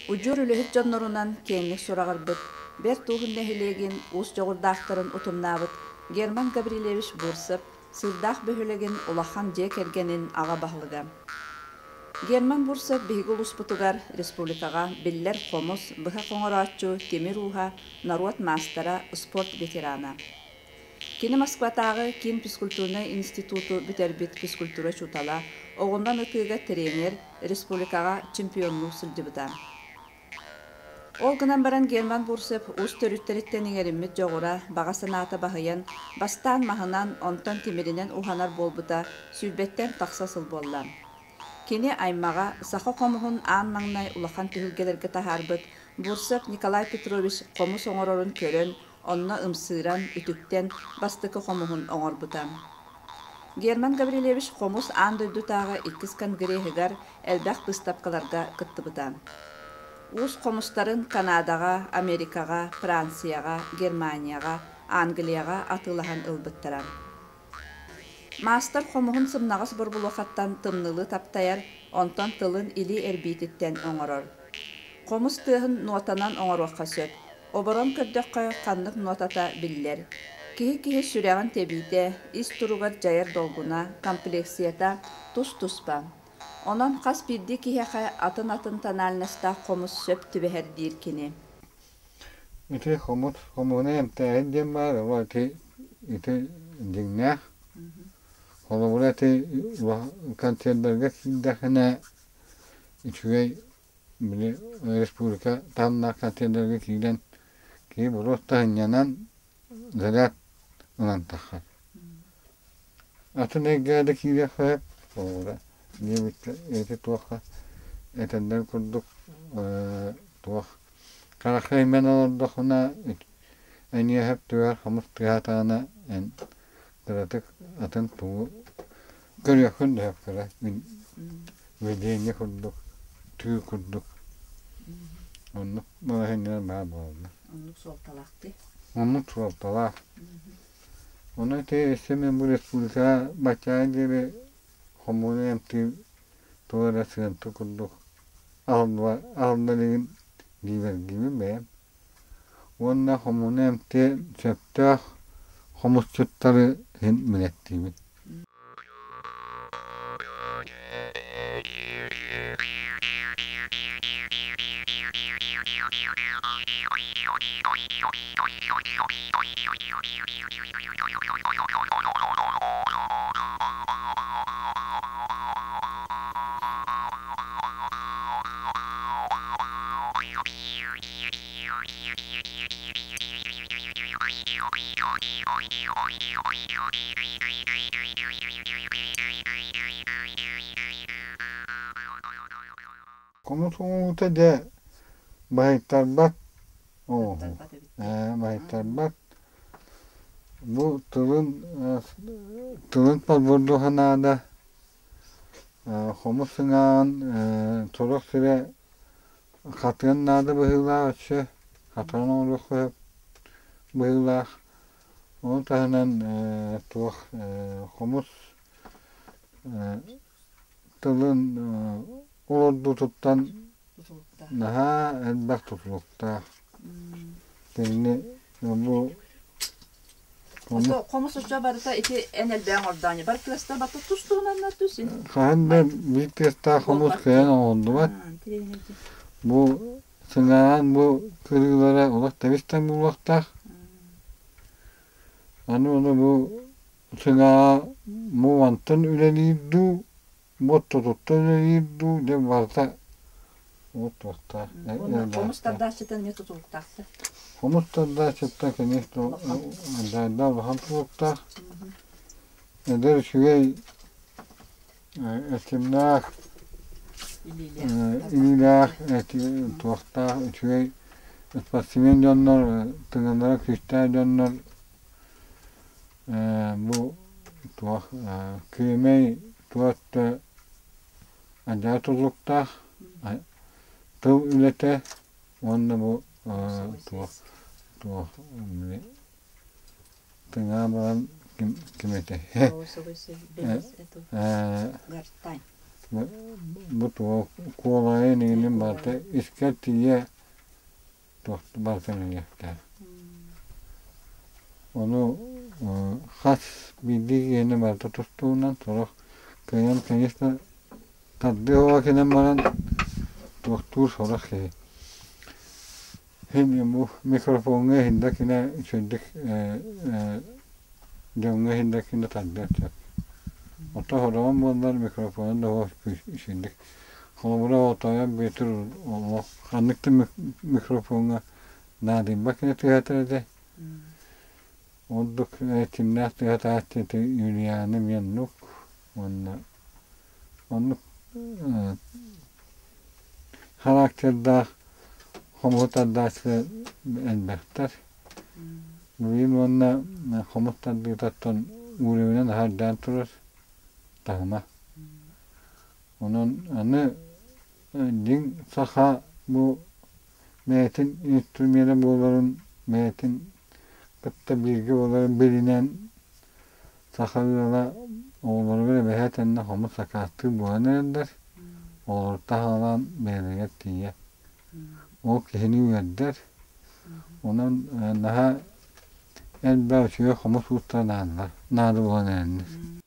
Удьуор үлэһит дьоннорунан киэҥник сураҕырбыт, Бэрт Ууһун нэһилиэгин уус дьоҕурдаахтарын утумнаабыт Герман Гаврильевич Бурцев Сыырдаах бөһүөлэгин улахан дьиэ кэргэнин аҕа баһылыга. Герман Бурцев биһиги улууспутугар, республикаҕа биллэр хомус, быһах оҥорооччу, тимир ууһа, норуот маастара, спорт ветерана. Кини Москватааҕы киин физкультурнай институту бүтэрбит физкультура учуутала, оҕунан ытыыга тренер, республикаҕа чемпионнуу сылдьыбыта. Ол гынан баран Герман Бурцев уус төрүттэриттэн иҥэриммит дьоҕура, баҕа санаата баһыйан, бастаан маһынан, онтон тимиринэн уһанар буолбута 20-тэн тахса сыл буолла. Кини аймаҕа, саха хомуһун аан маҥнай улахан түһүлгэлэргэ таһаарбыт Бурцев Николай Петрович хомус оҥорорун көрөн, онно ымсыыран, үтүктэн бастакы хомуһун оҥорбута. Герман Гаврильевич хомус аан дойдутааҕы иккис конгреһыгар элбэх быыстапкаларга кыттыбыта. Уус хомустарын Канадаҕа, Америкаҕа, Францияҕа, Германияҕа, Англияҕа атыылаһан ылбыттара. Маастар хомуһун сымнаҕас борбулуохаттан тымнылыы таптайар, онтон тылын илии эрбиититтэн оҥорор. Хомус тыаһын нуотанан оҥоруохха сөп, оборон көрдөххө ханнык нуотата биллэр. Киһи-киһи сүрэҕин тэбиитэ, ис туругар дьайар долгуна, комплексията тус-туспа. Онон хас биирдии киһиэхэ атын-атын тональностаах хомус сөп түбэһэр диир кини. Ити хомус хомуһуна эмтээһин диэн баар, ол ити ити дьиҥнээх. Холобура ити концердарга киирдэххинэ үчүгэй били республика таһымнаах концердарга киирэн киһи боруоста сынньанан заряд ылан таххар. Атын эйгэҕэ да киириэххэ сөп холобура диэбиккэ ити туохха этэллэр курдук туох харахха имэн олордоххуна эйиэхэ түгэр хомус тыаһаатаҕына эн кыратык атын тугу көрүөххүн да сөп кыра видение курдук тыы курдук оннук балаһыанньалар баар буолаллар. Оннук суолталаах дии. Оннук суолталаах. Ону ити өссө мин бу республикаҕа баччааҥҥа диэри хомууну эмтиир туох эрэ сыанта курдук аһылла илигин диибэргиибин бэйэм. Уонна хомууну эмтиэн сөптөөх хомусчуттары иһин билэттиибин. Хомус оҥоһуута дьэ баһыйтарбат оҥоһуу. Баһыйтарбат. Бу тылын тылын подбордуоха наада. Хомус сыҥааҕын сорох сирэ хатыан наада быһыылаах өссө хатан оҥоруохха сөп быһыылаах. Ону таһынан туох хомус тылын олордуутуттан наһаа элбэх тутулуктаах. Кинини бу Хомус оччо барыта ити эн элбээн ордоони бар тыастар бата тус-туһунаннар түсин. Хаһан да биир тыастаах хомус кыайан оҥоһуллубат. Бу сыҥааҕын бу кырыылара олох тэбис-тэҥ буолуохтаах. Аны ону бу сыҥааҕа муҥантан үлэлиир дуу, Ботто-туттан үлэлиир дуу диэн барыта туохтаах. Хомус тардааччыттан эмиэ тутулуктаахтар. Хомус тардааччыттан конечно дайда улахан тутулуктаах. Эдэр үчүгэй эрчимнээх илиилээх туохтаах үчүгэй спортсмен дьоннор тыҥалара күүстээх дьоннор Бу туох күөмэй туох да адьаа туллуктаах тыл үлэтэ уонна бу туох туох тыҥаа баран ким ким этэй? Бу туох куолайын иҥинин барыта искэр тиийэ туох барытын иҥиэхтээх. Ону хас биирдии киһини барыта тустуунан сорох кыайан конечно тардыы оҕо кэлэн баран туохтуур сорох киһи. Һин бу микрофоҥҥа иһиллэ кинэ үчүгэйдик дьоҥҥо иһиллэ кинэ тардыан сөп. Оттон сороҕун буоллар микрофонун да суох үчүгэйдик. Холобура отойон Бүөтүр олох ханнык да микрофоҥҥа наадыйбат кини тыаһатар этэ. Ордук кимнээх тыаһатааччы ити Юлиана Меннук уонна оннук характердаах хомуһу тардааччылар элбэхтэр. Билигин уонна хомус тардыытыттан уровенын аһардаан турар таһыма. Онон аны дьиҥ саха бу бэйэтин инструмена буоларын, бэйэтин кытта бииргэ буоларын билинэн саха ыала оҕолоругар эбэһээт эннэ хомус сакаастыыр буолан эрэллэр, оҕолоруттан саҕалаан бэйэлэригэр тиийэ. Ол киһини үөрдэр. Онон наһаа элбэх үчүгэй хомус уустара наадалар, наада буолан эрэллэр.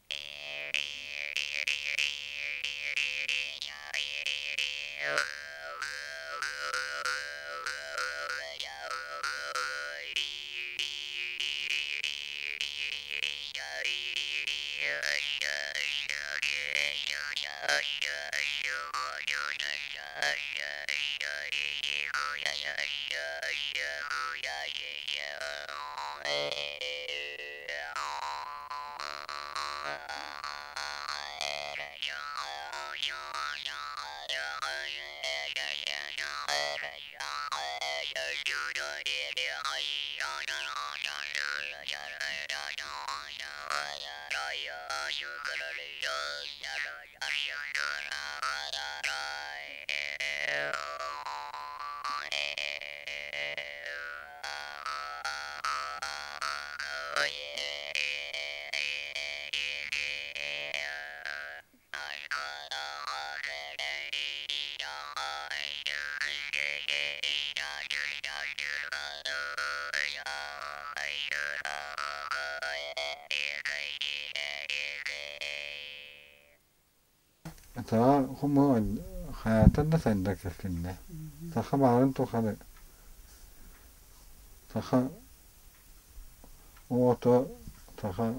Саха хомуһа хайаатар да сайдар кэскиллээх. Саха баарын тухары саха оҕото саха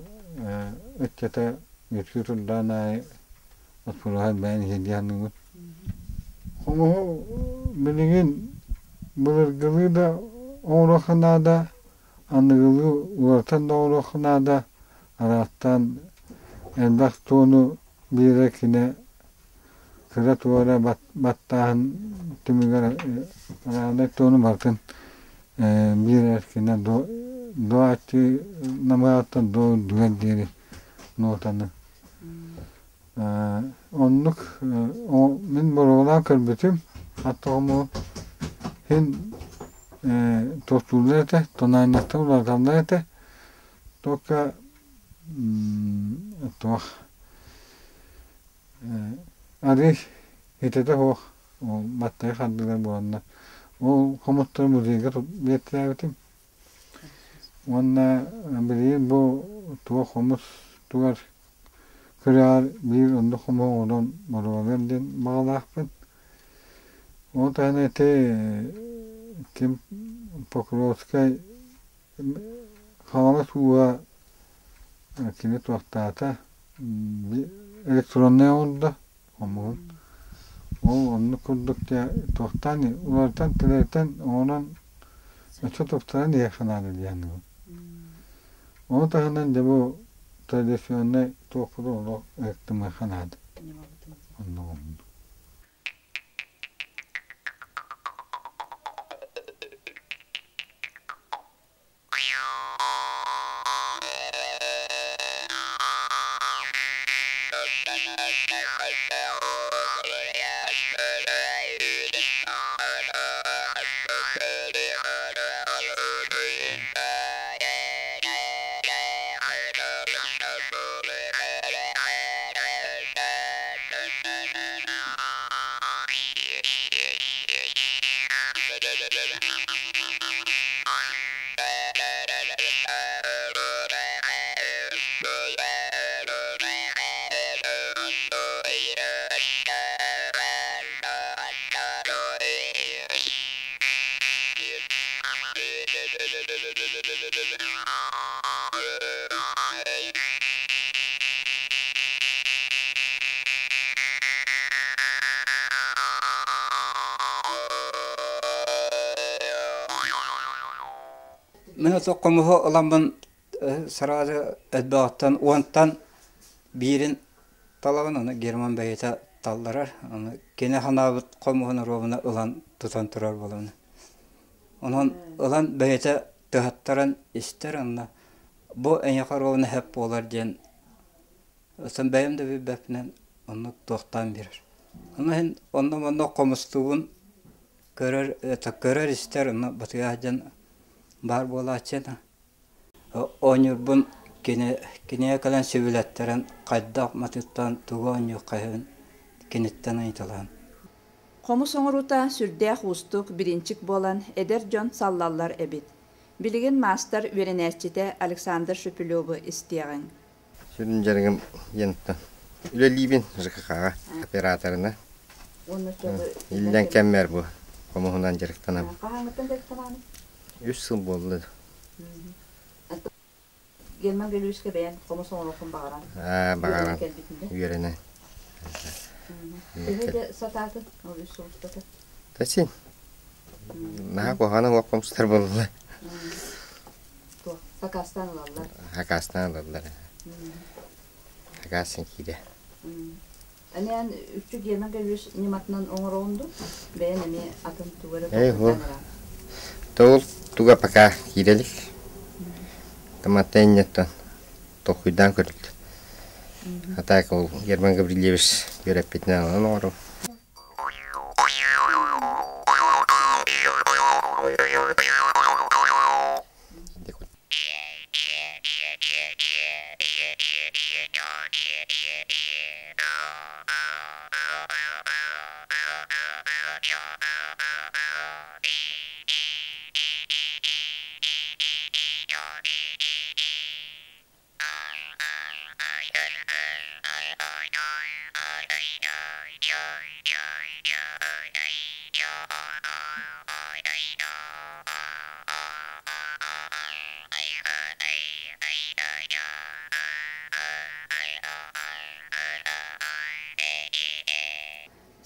ыччата үөскүү турдаҕын аайы оскуолаҕа элбээн иһэр дии саныыбын. Хомуһу билигин былыргылыы да оҥоруохха наада, аныгылыы уларытан да оҥоруохха наада, араастаан элбэх туону биэрэ кинэ кыра туора баттааһын түмүгэр араанай туону барытын биэрэр кинэ дуо намыһаҕыттан дуо үрдүгэр диэри нотаны оннук мин боруобалаан көрбүтүм хаттаҕым иһин туохтууллар этэ тональностан уларыталлар этэ только туох арыы итэтэ суох баттайа хардыылар буоланнар ол хомуттары музейга биэртэлээбитим уонна билигин бу туох хомус тугар күрэҕэр биир оннук хомуһу оҥорон боруобалыам диэн баҕалаахпын. Ол таһынан ити ким Покровскай Хаҥалас ууга кини туохтаата электроннай оҥордо хомуһун. Ол оннук курдук дьэ туохтаан уларытан тэлэритэн оҥорон өссө тупсаран иһиэххэ наада диэн Ону таһынан дьэ бу традиционнай туохпутун олох ыһыктымыахха наада. Оннук оннук. Мин ото хомуһу ыламмын сразу элбэҕиттэн уонтан биирин талабын, ону Герман бэйэтэ талларар. Ону кини санаабыт хомуһун оруобуна ылан тутан турар буолабын. Онон ылан бэйэтэ тыһаттаран истэр онно бу эйиэхэ оруобуна сөп буолар диэн оттон бэйэм да билбэппинэн оннук туохтаан биэрэр. Ону иһин онно-манна хомустуубун көрөр көрөр-истэр онно батыйа сылдьан баар буолааччы. Оонньуурбун кини кинигэ кэлэн сөбүлэттэрэн хайдах матыыттан тугу оонньуохха сөбүн киниттэн ыйыталаһан. Хомус оҥоруута сүрдээх уустук, бириинчик буолан, эдэр дьон саллаллар эбит. Билигин маастар үөрэнээччитэ Александр Шепелевы истиэҕиҥ. Сүрүн дьарыгым диэн үлэлиибин ЖКХ-ҕа операторынан. Иллэҥ кэммэр бу хомуһунан дьарыктанабын. Хаһааҥҥыттан дьарыктанаҕын? Үс сыл буолла. Герман Гаврильевичка бэйэн хомус оҥоруоххун баҕаран баҕаран үөрэнэн. Төһө да сатаатын ол үс сыл устата? Тасин. Наһаа куһаҕана суох хомустар буолла. Туох, сакаастаан ылаллар? Сакаастаан ылаллар. Сакаас киирэ. Эн үччү Герман Гаврильевич ньыматынан оҥороҕун дуу? Бэйэн эмиэ атын тугу эрэ Ээ, толкуйдаан ылаҕын. Ол туга пока киирэ илик. Томатта инньэттэн толкуйдаан көрүллэр. А так ол Герман Гаврильевич үөрэппитинэн онон оҥорор.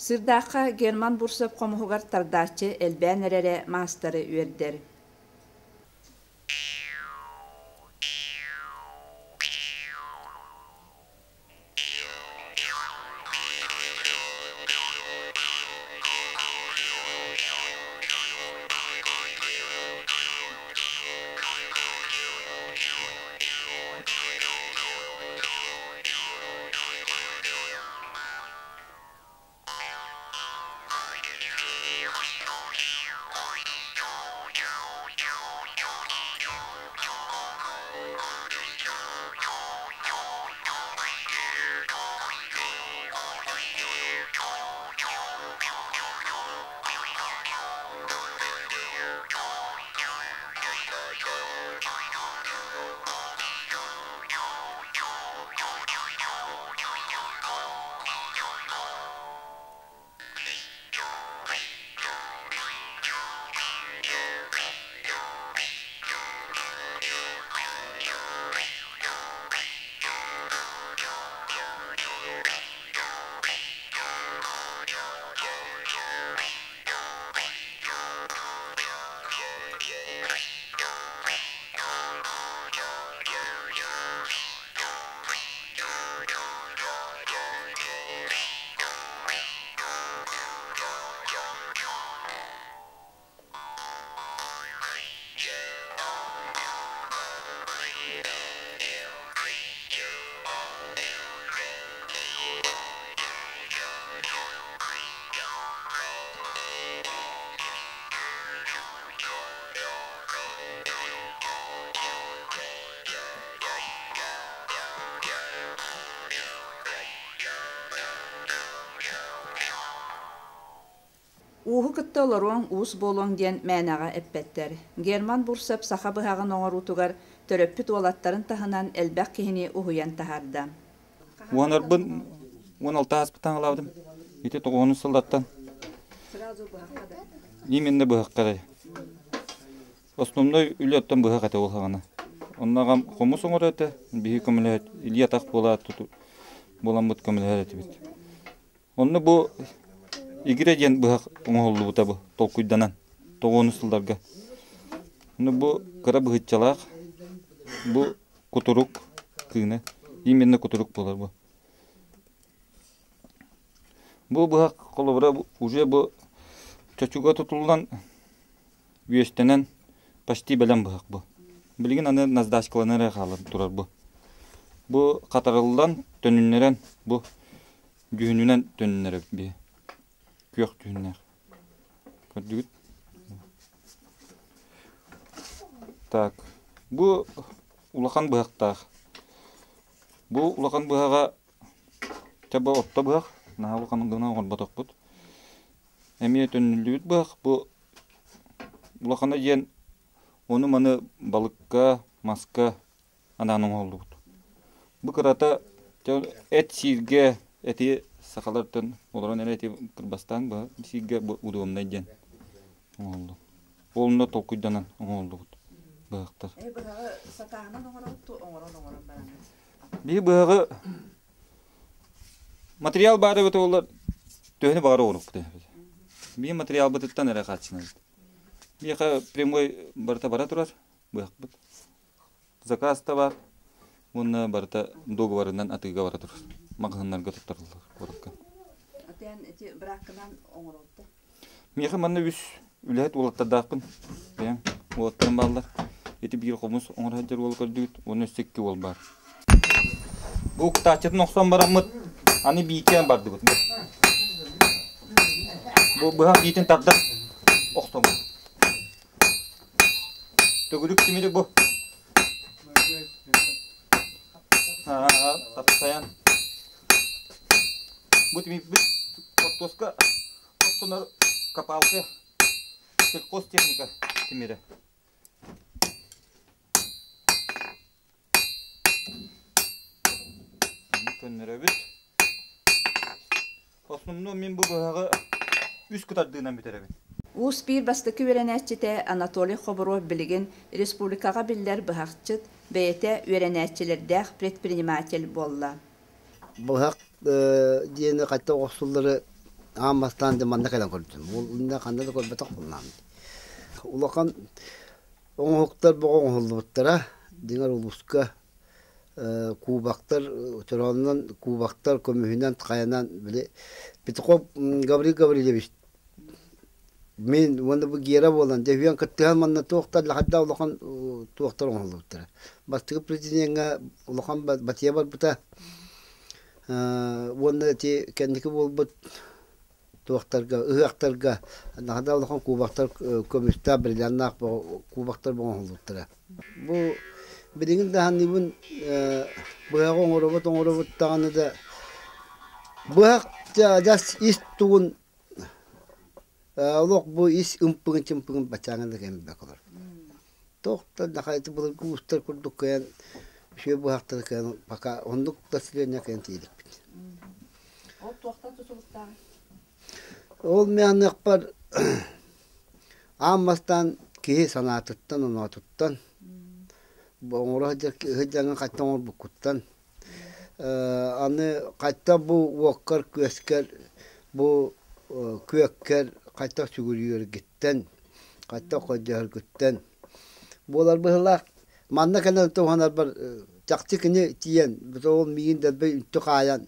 Сырдаахха Герман Бурцев хомуһугар тардааччы элбээн эрэрэ маастары үөрдэр. Ууһу кытта олоруоҥ, уус буолуоҥ диэн мээнэҕэ эппэттэр. Герман Бурцев саха быһаҕын оҥоруутугар төрөппүт уолаттарын таһынан элбэх киһини уһуйан таһаарда. Уонарбын 16 ааспыттан аҕалаабытым. Ити тоҕуһунус сыллартан. Именно быһахха эрэ. Основной үлэ оттон быһах этэ ол саҕана. Онно аҕам хомус оҥорор этэ, биһи көмөлөһөт, илии-атах буолаат буоламмыт көмөлөһөр этибит. Онно бу игирэ диэн быһах оҥоһуллубута бу толкуйданан тоҕуонус сылларга. Ну бу кыра быһыччалаах, бу кутурук кыына, именно кутурук буолар бу. Бу быһах холобура уже бу чочуга тутуллан үөстэнэн почти бэлэм быһах бу. Билигин аны наздачкалана эрэ хаалан турар бу. Бу хатарыллан, төнүннэрэн бу дьүһүнүнэн төнүннэрэбит биһи. Күөх дьүһүннээх. Көрдүгүт? Так, бу улахан быһахтаах. Бу улахан быһаҕа чэ бу орто быһах, наһаа улахан гына оҥорботохпут. Эмиэ төннүллүбүт быһах бу улахана диэн ону-маны балыкка, маска анаан оҥоһуллубут. Бу кырата эт сииргэ эти сахалартан олорон эрэ эти кырбастаан быһа сииргэ бу удобнай диэн оҥоһуллубут. Ол онно толкуйданан оҥоһуллубут быһахтар. Быһаҕы сатаанан оҥоробут оҥорон оҥорон бараҥҥыт? Биһи быһаҕы материал баар эбит буоллар төһөнү баҕар оҥоруохпут эбит. Биһи материалбытыттан эрэ хааччынабыт. Биһиэхэ прямой барыта бара турар быһахпыт. Заказ да баар уонна барыта договорынан атыыга бара турар. Маҕаһыыннарга туттарыллар куоракка. Атыан ити бырааккынан оҥоролтор? Миэхэ манна үс үлэһит уолаттардаахпын. Бэйэм уолаттарым бааллар. Ити биир хомус оҥоро сылдьар уолу көрдүгүт уонна өссө икки уол баар. Бу уктааччытын охсон бараммыт аны биикээн бардыбыт. Бу быһах биитин тардар охсоммут. Төгүрүк тимири бу. Таптайан. Бу тимирбит хортуоска хостонор копалка сельхозтехника тимирэ. Көннөрөбүт. Основном мин бу быһаҕы үс кытардыынан бүтэрэбин. Уус биир бастакы үөрэнээччитэ Анатолий Хобуров билигин республикаҕа биллэр быһахчыт, бэйэтэ үөрэнээччилэрдээх предприниматель буолла. Быһах диэни хайта охсуллары аан бастаан да манна кэлэн көрдүм. Ол ханна да көрбөтөх буоллаҕым. Улахан оҥоһуктар бөҕө оҥоһуллубуттара. Дьиҥэр улууска кубоктар, чороонунан кубоктар көмүһүнэн хайанан били Петухов Гаврил Гаврильевич мин уонна бу Гера буолан дьэ үһүөн кыттыһан манна туохтар лахайда улахан туохтар оҥоһуллубуттара. Бастакы президеҥҥэ улахан батыйа барбыта уонна ити кэнники буолбут туохтарга ыһыахтарга наһаа улахан кубоктар көмүстээх бриллианнаах кубоктар оҥоһуллубуттара. Бу билигин даһаныыбын быһаҕы оҥоробут оҥоробут даҕаны да быһах адьас ис тугун олох бу ис ымпыгын-чымпыгын баччааҥҥа да кэмбэк олор. Туох да нахайты былыргы уустар курдук кыайан үчүгэй быһахтары кыайан пока оннук да силиэнньэ кыайан тиийдикпит. Ол туохтан тутулуктааҕый? Ол мианыахпар аан бастаан киһи санаатыттан, оноотуттан, оҥоро сылдьаҥҥын хайтан оҥорбуккуттан, аны хайтан бу уоккар-күөскэр, бу күөккэр хайтах сүгүрүйэргиттэн, хайтах көрдөһөргүттэн буолар быһыылаах. Манна кэлэн туһанарбар чахчы кини тиийэн, ол миигин дэлби үнтү хаайан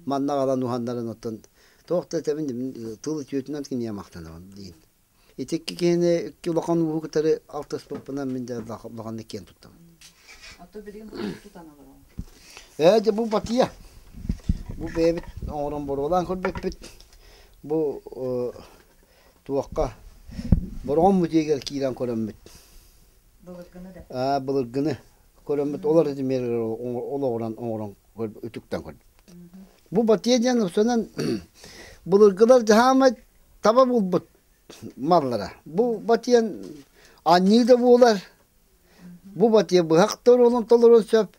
манна аҕалан уһаннаран оттон туох да этэбин тыл үтүөтүнэн кинигэ махтанабын диин. Ити икки киһини икки улахан ууһу кытары алтыспыппынан мин дьэ улаханнык киэн туттабын. Ото билигин тутан олороҕун? Ээ дьэ бу батыйа. Бу бэйэбит оҥорон боруолаан көрбүппүт. Бу туохха Бороҕон музейыгар киирэн көрөммүт. Былыргыны да? Аа былыргыны көрөммүт олор итимиэр олоҕуран оҥорон үтүктэн көрдүм. Бу Батыйа диэн устунан былыргылар дьаһаамай таба булбут маллара. Бу Батыйан анньыы да буолар, бу Батыйа быһах да оруолун толоруон сөп,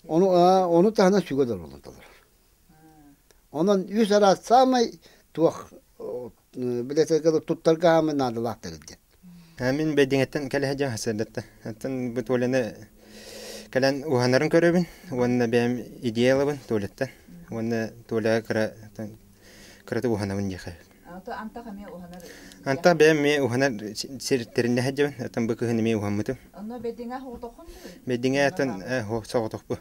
ону, ону таһынан сүгэ да оруолун толорор. Онон үс араас саамай туох билэтэргэ туттарга хаамай наадалаах тэрил диэн. Мин Бэйдиҥэттэн кэлэ сылдьан сырдатта. Оттон бу Толяны кэлэн уһанарын көрөбүн уонна бэйэм идея ылабын Толяттан. Уонна Толяҕа кыра кыратык уһанабын диэхэ. Антах эмиэ уһанар. Антах бэйэм эмиэ уһанар сир тэриннэ сылдьабын. Оттон бу кыһын эмиэ уһаммытым. Онно бэдиҥэ соҕотоххун дуу? Бэдиҥэ оттон соҕотохпун.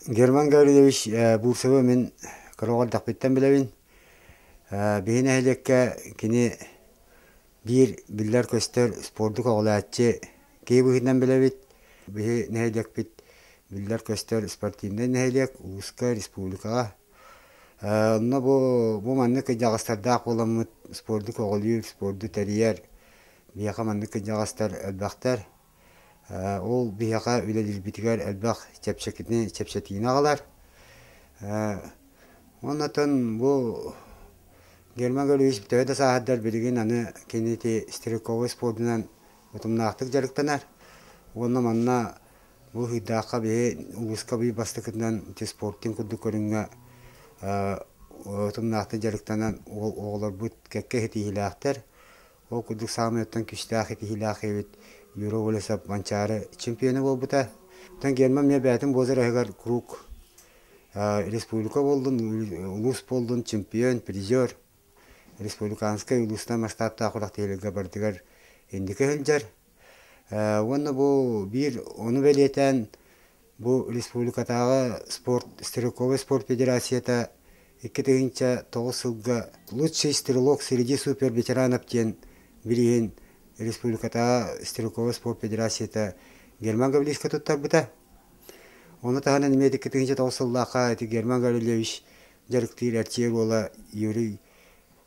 Герман Гаврильевич Бурцевы мин кыра оҕордохпуттан билэбин. Биһи нэһилиэккэ кини биир биллэр-көстөр спорду көҕүлээччи киһи быһыытынан билэбит. Биһи нэһилиэкпит биллэр-көстөр спортивнай нэһилиэк улууска, республикаҕа. Онно бу, бу маннык кырдьаҕастардаах буоламмыт спорду көҕүлүүр, спорду тэрийэр биһиэхэ маннык кырдьаҕастар элбэхтэр. Ол биһиэхэ үлэлиирбитигэр элбэх чэпчэкини, чэпчэтиини аҕалар. Оннотон бу Герман Гаврильевич төһө да сааһырдар билигин аны кини ити стрелковай спордунан утумнаахтык дьарыктанар. Уонна манна бу ыйдаахха биһи улууска биир бастакытынан ити спортинг курдук көрүҥҥэ утумнаахтык дьарыктанан оҕолорбут кэккэ ситиһиилээхтэр. Ол курдук саамай оттон күүстээх итиһиилээх эбит Юра Олесов Манчаары чемпиона буолбута. Оттон Герман эмиэ бэйэтин возраһыгар куруук республика буоллун, улуус буоллун чемпион, призер, республиканскай улуустан масштабтаах күрэхтэһиилэргэ барытыгар инники сылдьар. Уонна бу биир ону бэлиэтээн бу республикатааҕы спорт стрелковай спорт федерацията 2009 сылга лучший стрелок среди суперветеранов диэн билигин республикатааҕы стрелковай спорт федерацията Герман Гаврильевичка туттарбыта. Ону таһынан эмиэ 2009 сыллаахха ити Герман Гаврильевич дьарыктыыр эрчийэр уола Юрий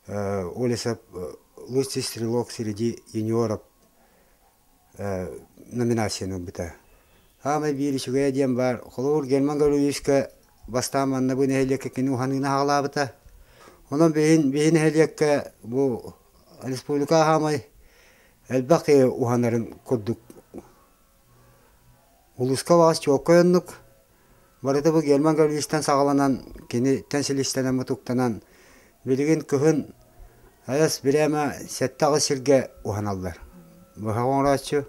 Олесов лучший стрелок среди юниоров номинацияны ылбыта. Хаамай биир үчүгэйэ диэн баар, холобур Герман Гаврильевичка бастаан манна бу нэһилиэккэ кини уһаныыны аҕалаабыта. Онон биһин биһи нэһилиэккэ бу республика хаамай элбэх киһи уһанарын курдук улууска баҕас чуолкай оннук. Барыта бу Герман Гаврильевичтан саҕаланан, киниттэн силистэнэн мутуктанан, билигин кыһын айас бирээмэ 7-8 сиргэ уһаналлар. Быһах оҥорооччу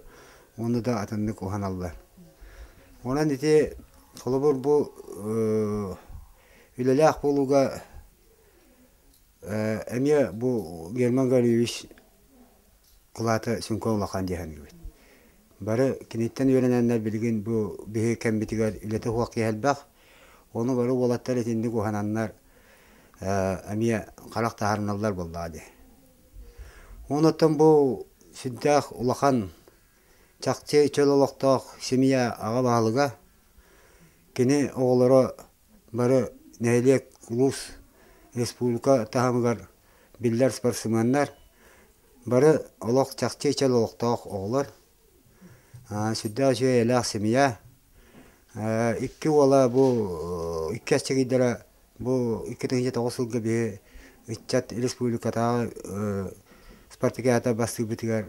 уонна да атыннык уһаналлар. Онон ити холобур бу үлэлээх буолууга эмиэ бу Герман Гаврильевич кылаата сүҥкэн улахан дии саныыбын. Бары киниттэн үөрэнэннэр билигин бу биһи кэммитигэр үлэтэ суох киһи элбэх. Ону бары уолаттар итинник уһананнар эмиэ харах таһаарыналлар буоллаҕа дии. Онон бу сүрдээх улахан чахчы чөл олохтоох семья аҕа баһылыга. Кини оҕолоро бары нэһилиэк, улуус, республика таһымыгар биллэр спортсменнар. Бары олох чахчы чөл олохтоох оҕолор. Сүрдээх үчүгэй эйэлээх семья. Икки уола бу икки аччыгыйдара бу 2009 сылга биһи ыччат республикатааҕы спартакиада бастыырбытыгар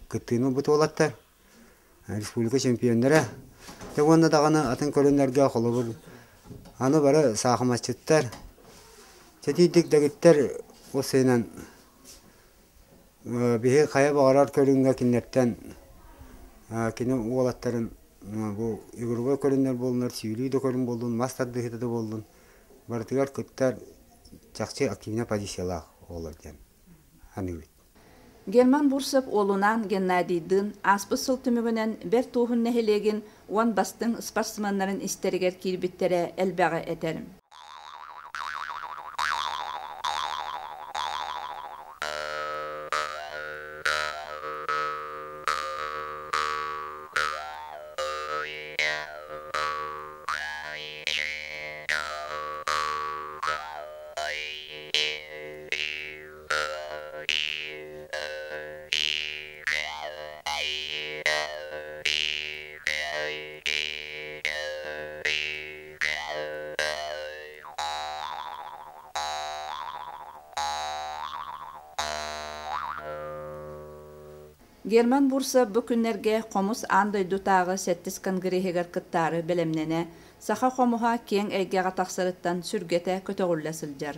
кыттыыны ылбыт уолаттар. Республика чемпионнара. Дьэ уонна даҕаны атын көрүҥнэргэ холобур аны бары саахыматчыттар. Сэтиирдик дэгиттэр ол сыһынан Биһи хайа баҕарар көрүҥҥэ кинилэртэн кини уолаттарын бу игровой көрүҥнэр буоллунар, сүүрүү да көрүҥ буоллун, мас тардыһыыта да буоллун, барытыгар кыттар чахчы активнай позициялаах оҕолор диэн саныыбыт. Герман Бурцев уолунаан Геннадийдыын ааспыт сыл түмүгүнэн Бэрт Ууһун нэһилиэгин уон бастыҥ спортсменнарын истэригэр киирбиттэрэ элбэҕи этэр. Герман Бурцев бу күннэргэ хомус аан дойдутааҕы сэттис конгреһыгар кыттаары бэлэмнэнэ, саха хомуһа киэҥ эйгэҕэ тахсарыттан сүргэтэ көтөҕүллэ сылдьар.